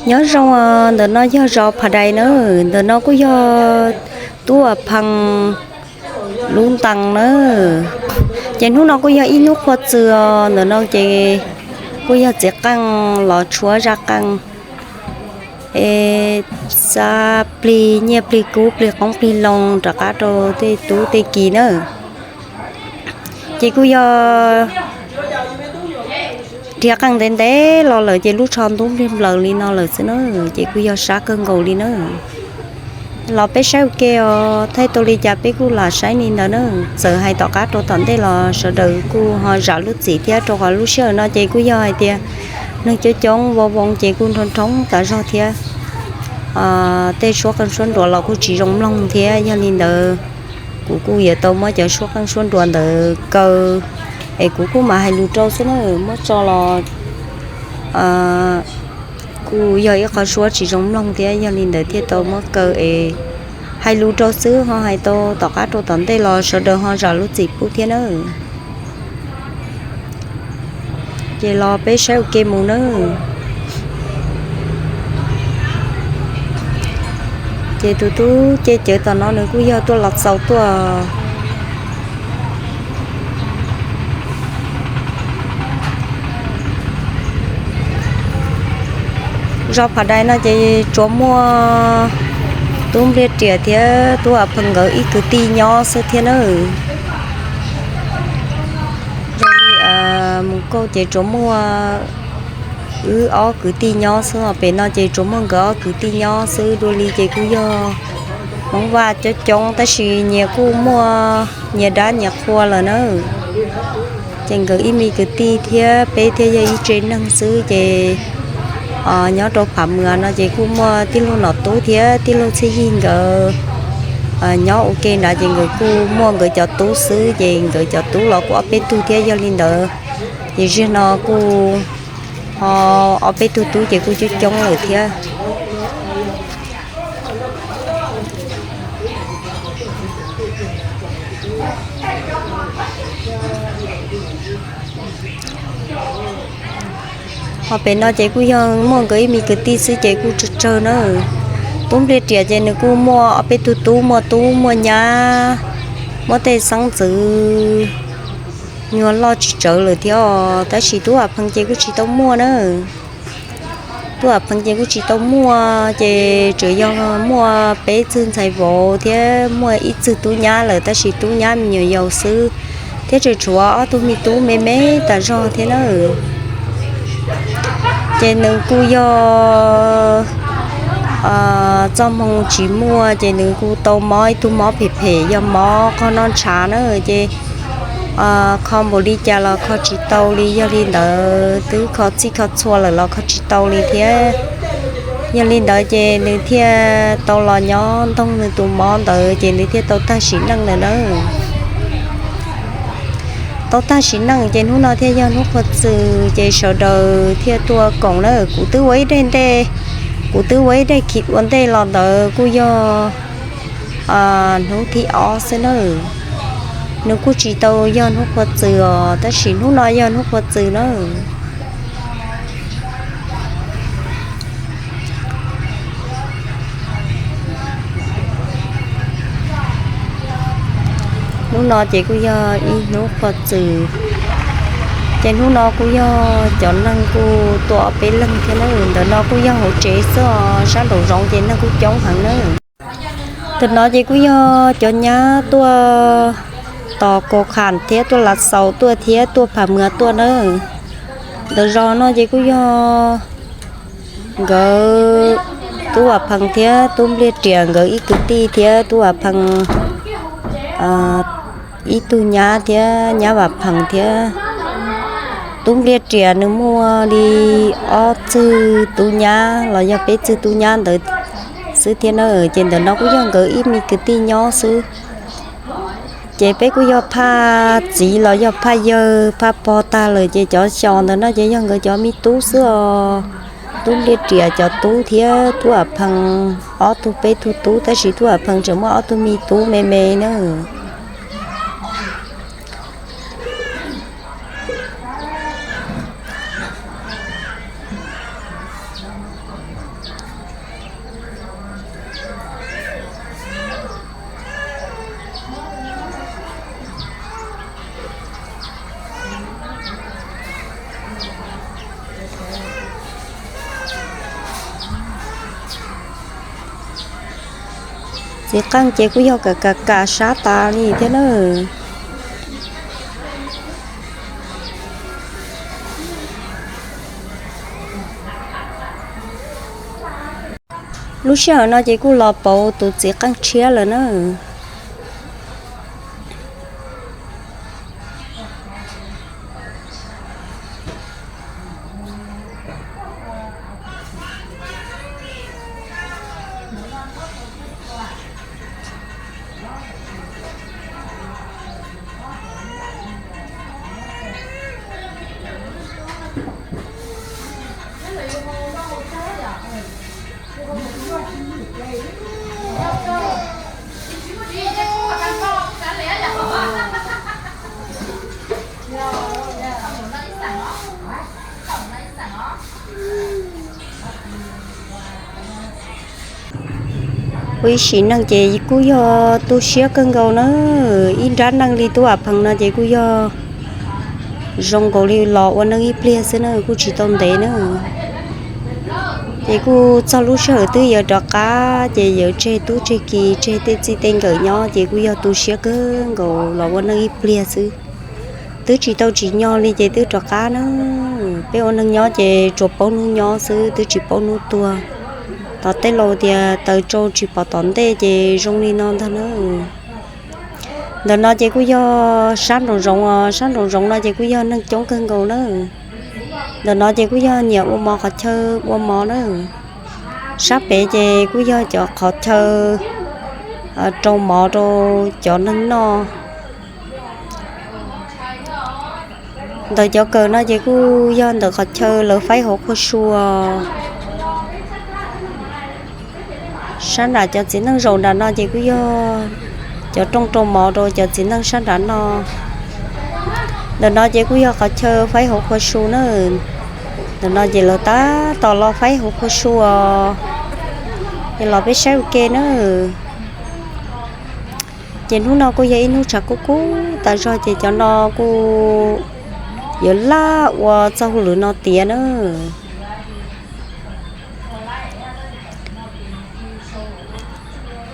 Nyob zoo, ntawm no yog zos Pha Dais na, ntawm no kuj yog Tub Vam Phees lub ntees na. Ces hnub no kuj yog ib hnub qhua txws os, ntawm no ces kuj yog txiv qeej los tshuab zaj qeej es xa plig nyiaj plig kub plig qoob plig loo rov qab rau tej tub tej ki na. Ces kuj yog dhia qeej ntev ntev los lawm ces lub tsho ntub nplig nplaws li no lawm xwb na, ces kuj yog sab kawg nkaus li na. Los peb saib ua ke os, thaij tau li cas peb kuj lam saib li ntawd na. Txawm hais tom qab rau tom ntej los sawv daws kuj ho zam lub txim thiab, rau qhov lub sij hawm no ces kuj yog hais tias neeg coob coob vau voos ces kuj nroo nroo tas zog thiab. Tej suab qeej suab nruas los kuj tsis zoo mloog thiab, yog li ntawd kuv kuj yuav tau muab cov suab qeej suab nruas ntawd kaw es kuv kuj mam hais lus rau xwb na. Muab tso los kuj yog ib qho suab tsis zoo mloog thiab, yog li ntawd thiaj tau muab kaw es hais lus rau xwb, ho hais tau tom qab rau tom ntej los sawv daws ho zam lub txim pub thiab na. Ces los peb saib ua ke mus na. Ces tus tub ces cawv tom no nws kuj yog tuaj los txaus tuaj. Zos Pha Dais no ces tsuas muaj Tub Npliaj Riam thiab Tub Vam Phees nkawd ib kwv tij nyob xwb thiab na. Zoo li Mus Kauj ces tsuas muaj wb ob kwv tij nyob xwb, pem no ces tsuas muaj nkawd ob kwv tij nyob xwb. Dua li ces kuj yog Hmoob Vaj coob coob tab sis nyias kuj muaj nyias dab nyias qhua lawm na. Ces nkawd ib me kwv tij thiab peb thiaj yog ib tsev neeg xwb ces nyob rau Phav Mws no ces kuj muaj tij laug Nom Tub thiab tij laug Txhiaj Yig nkawd nyob ua ke nrad ces nkawd kuj muaj nkawd cov tub xwb ces nkawd cov tub los kuj ob peb tug thiab. Yog li ntawd ces ziag no kuj ho ob peb tug tub ces kuj coob coob lawm thiab. Ho pem no ces kuj yog muaj nkawd ib me kwv tij xwb ces kuj tsawg tsawg na. Tub Npliaj Riam ces nws kuj muaj ob peb tug tub, muaj tub muaj nyab, muab tej xeeb ntxwv nyuag loj tsis tsawg lawm thiab os. Tab sis Tub Vam Phees ces kuj tsis tau muaj na. Tub Vam Phees ces kuj tsis tau muaj ces tsuas yog muaj peb txwg ntxhais vauv thiab muaj ib txwg tub nyab lawm tab sis tub nyab me nyuam yaus xwb, thiab tseem tshuav ob tug me tub me me tas zog thiab na. Ces nws kuj yog txoj hmoo tsis muaj ces nws kuj tau mob ib tug mob phem phem yog mob qoj noj ntshav na. Ces kho npaum li cas los kho tsis tau li, yog li ntawd twb kho txhij kho txhua lawm los kho tsis tau li thiab. Yog li ntawd ces nws thiaj tau los nyob ntoog nws tus mob ntawd ces nws thiaj tau tag sim neej lawm na. Tau tag sim neej ces hnub no thiaj yog hnub qhua txws ces sawv daws thiaj tuaj koom na. Kuv twb ua ib daim ntej, kuv twb ua ib daim khiv ua ntej los ntawd kuj yog hnub thib ob xwb na. Nws kuj tsis tau yog hnub qhua txws os, tab sis hnub no yog hnub qhua txws na. Hnub no ces kuj yog ib hnub qhua txws, ces hnub no kuj yog cov neeg kuj tuaj ob peb leeg thiab na. Ntawm no kuj yog hauv tsev xwb os, sab nraum zoov ces neeg kuj coob heev na. Ntawm no ces kuj yog cov nyab tuaj tos kaus kham thiab tuaj lav xaus tuaj thiab tuaj pham mws tuaj na. Ntawm zos no ces kuj yog nkawd Tub Vam Phees thiab Tub Npliaj Riam nkawd ib kwv tij thiab Tub Vam Phees ib tug nyab thiab nyab Vam Phees thiab. Tub Npliaj Riam nws muaj li ob txwg tub nyab los yog peb txwg tub nyab ntawd xwb thiab na. Ces ntawm no kuj yog nkawd ib me kwv tij nyob xwb. Ces peb kuj yog phaj txiv los yog phaj yawg phaj pog tag lawm ces cov xyos ntawm no ces yog nkawd cov me tub xwb os. Tub Npliaj Riam cov tub thiab Tub Vam Phees ob tug peb tug tub, tab sis Tub Vam Phees tseem muaj ob tug me tub me me na. Txiv qeej ces kuj yog kam kam kam sab tas li thiab na. Lub sij hawm no ces kuj los pauv tus txiv qeej tshiab lawm na. Ua ib sim neej ces kuj yog tu siab kawg nkaus na. Ib nrab neej li tub Vam Pheej no ces kuj yog zoo nkaus li los ua neej ib pliag xwb na, kuj tsis tau ntev na. Ces kuj txog lub sij hawm twb yuav rov qab ces yuav tseg tub tseg ki tseg tej txij tej nkawm nyob ces kuj yog tu siab kawg nkaus los ua neej ib pliag xwb. Twb tsis tau tsim nyog li ces twb rov qab na. Peb ua neej nyob ces tsuas paub hnub nyob xwb twb tsis paub hnub tuag. Tom tej laus tias taws tsau tsis pom tom ntej ces zoo li no ntag na. Ntawm no ces kuj yog sab nraum zoov os, sab nraum zoov no ces kuj yog neeg coob kawg nkaus na. Ntawm no ces kuj yog nyiam ua mov qhov chaw ua mov na. Sab pem ces kuj yog cov qhov chaw rau mov rau cov neeg noj. Ntawm cov kawm no ces kuj yog ntawm qhov chaw lawv faib hauv qhua sua. Sab nram cov txiv neej zaum nram no ces kuj yog cov rooj rau mov rau cov txiv neej sab nram no. Ntawm no ces kuj yog qhov chaw faib hauv qhua su na. Ntawm no ces lawv tab tom los faib hauv qhua su os. Ces los peb saib ua ke na. Ces hnub no kuj yog ib hnub tshav kub kub tas zog ces cov no kuj yuav laj ua txoj hauj lwm no tiav na.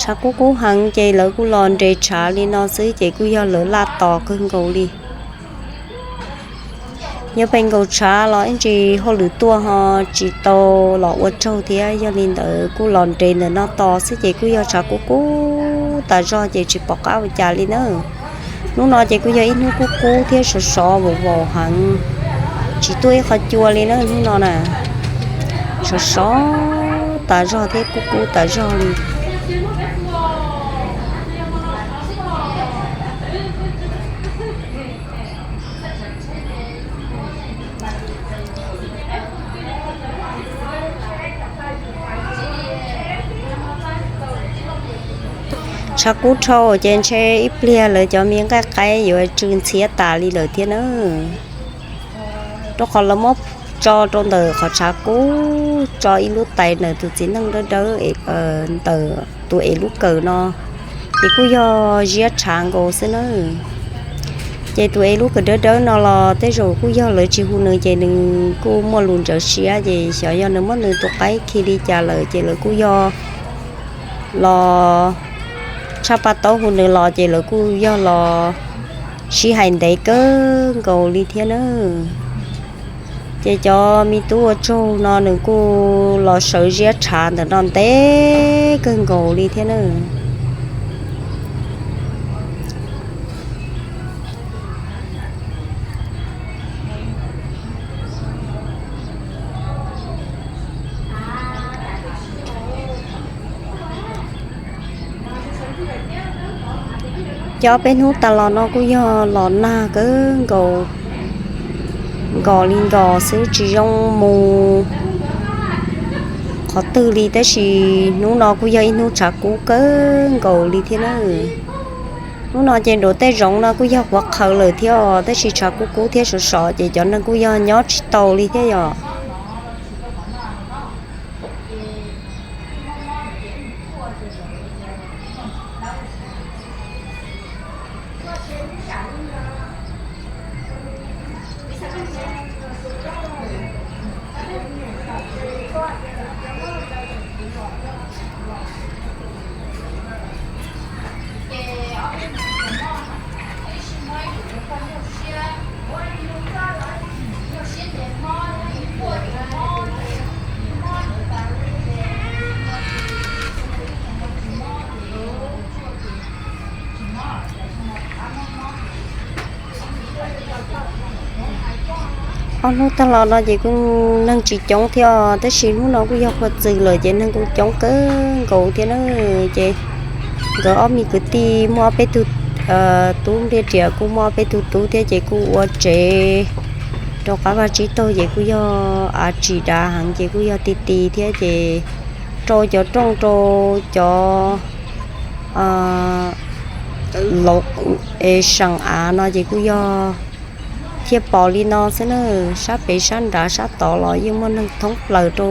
Tshav kub kub heev ces lawv kuj los nres tshav li no xwb ces kuj yog lawv laj tos kawg nkaus li. Yog pes nkaus tshav los ib ntsis hauj lwm tuaj ho tsis tau los ua tsaug thiab, yog li ntawd kuj los nres ntawm no tos xwb ces kuj yog tshav kub kub tas zog ces tsis pom qab ua cas li na. Hnub no ces kuj yog ib hnub kub kub thiab sov sov vaus vaus heev, tsis tuaj ib qho cua li na hnub no na. Sov sov tas zog thiab kub kub tas zog li. Tshav kub dhau ces ntshe ib pliag lawv cov me nqaij qaib yuav tsw ntxhiab tas li lawm thiab na. Rau qhov lawv muab tso rau ntawm qhov tshav kub, tso ib lub tais ntawm tus txiv neej dawb dawb, ntawm tus ev lub kawm no, ces kuj yog ziab tshav nkaus xwb na. Ces tus ev lub kawm dawb dawb no los tej zaum kuj yog lawv tsis hu nws ces nws kuj muaj lus ntsawv siab ces xyov yog nws muab nws tus qaib khi li cas lawm ces lawv kuj yog los tshaj paj taub hu nws los ces lawv kuj yog los sib hais ntev kawg nkaus li thiab na. Ces cov me tub ua tsaug no nws kuj los sawv ziab tshav ntawm no ntev kawg nkaus li thiab na. Cov peb hnub tas los no kuj yog los nag kawg nkaus, nkos li nkos xwb tsis zoo mus qhov twg li, tab sis hnub no kuj yog ib hnub tshav kub kawg nkaus li thiab na. Hnub no ces nraum tej zoov no kuj yog quav qhawv lawm thiab os, tab sis tshav kub kub thiab sov sov ces cov neeg kuj yog nyob tsis tau li thiab yom. Hnub tag los no ces kuj neeg tsis coob thiab, tab sis hnub no kuj yog qhua txws lawm ces neeg kuj coob kawg nkaus thiab na. Ces nkawd ob me kwv tij muaj ob peb tug tub, ntiaj riam kuj muaj ob peb tug tub thiab ces kuj ua tsev rau qab vaj tsib taug ces kuj yog av tsim dav heev ces kuj yog ti ti thiab ces rau cov rooj rau cov laus es seem av no ces kuj yog thiaj pom li no xwb na. Sab pem sab nrad sab tod los yeej muaj neeg thoob plaws rau.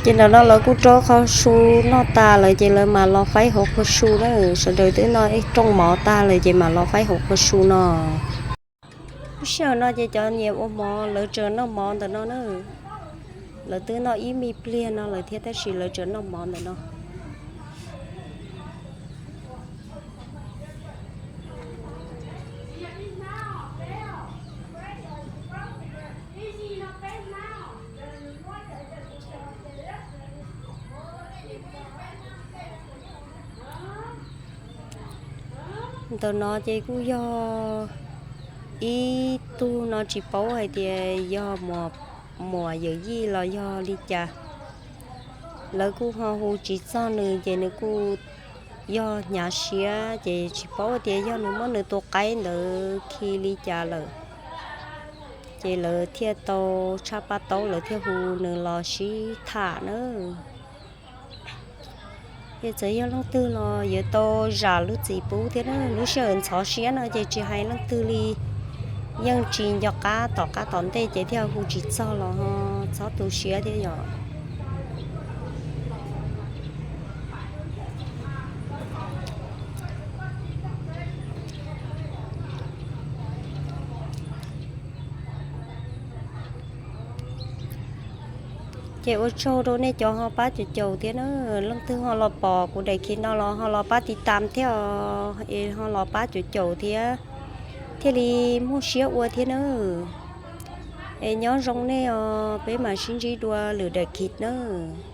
Ces ntawm no lawv kuj rau qhov su noj tas lawm ces lawv mam los faib hauv qhua su na. Sawv daws twb noj ib rooj mov tag lawm ces mam los faib hauv qhua su no. Lub sij hawm no ces cov nyiam ua mov lawv tseem noj mov ntawm no na. Lawv twb noj ib me pliag no lawm thiab tab sis lawv tseem noj mov ntawm no. Ntawm no ces kuj yog ib tug no tsis paub hais tias yog muam yawm yij los yog li cas. Lawv kuj ho hu tsis txog nws ces nws kuj yog hnyav siab ces tsis paub tias yog nws muab nws tus qaib ntawd khi li cas lawm. Ces lawv thiaj tau tshaj paj taub lawv thiaj hu nws los sib tham na. Ces txawm yog leej twg los yuav tau zam lub txim pub thiab na. Lub sij hawm ntxhov siab no ces tsis hais leej twg li, yeej tsis nco qab tom qab tom ntej ces thiaj hu tsis txog los ho txhob tu siab thiab yom. Ces ua tsaug rau nej cov ho pab caum caum thiab na. Leej twg ho los pom kuv daim khiv no los ho los pab tiv tam thiab os, es ho los pab caum caum thiab, thiaj li muaj siab ua thiab na. Es nyob zoo nej os, peb mam sib ntsib dua lwm daim khiv nawb.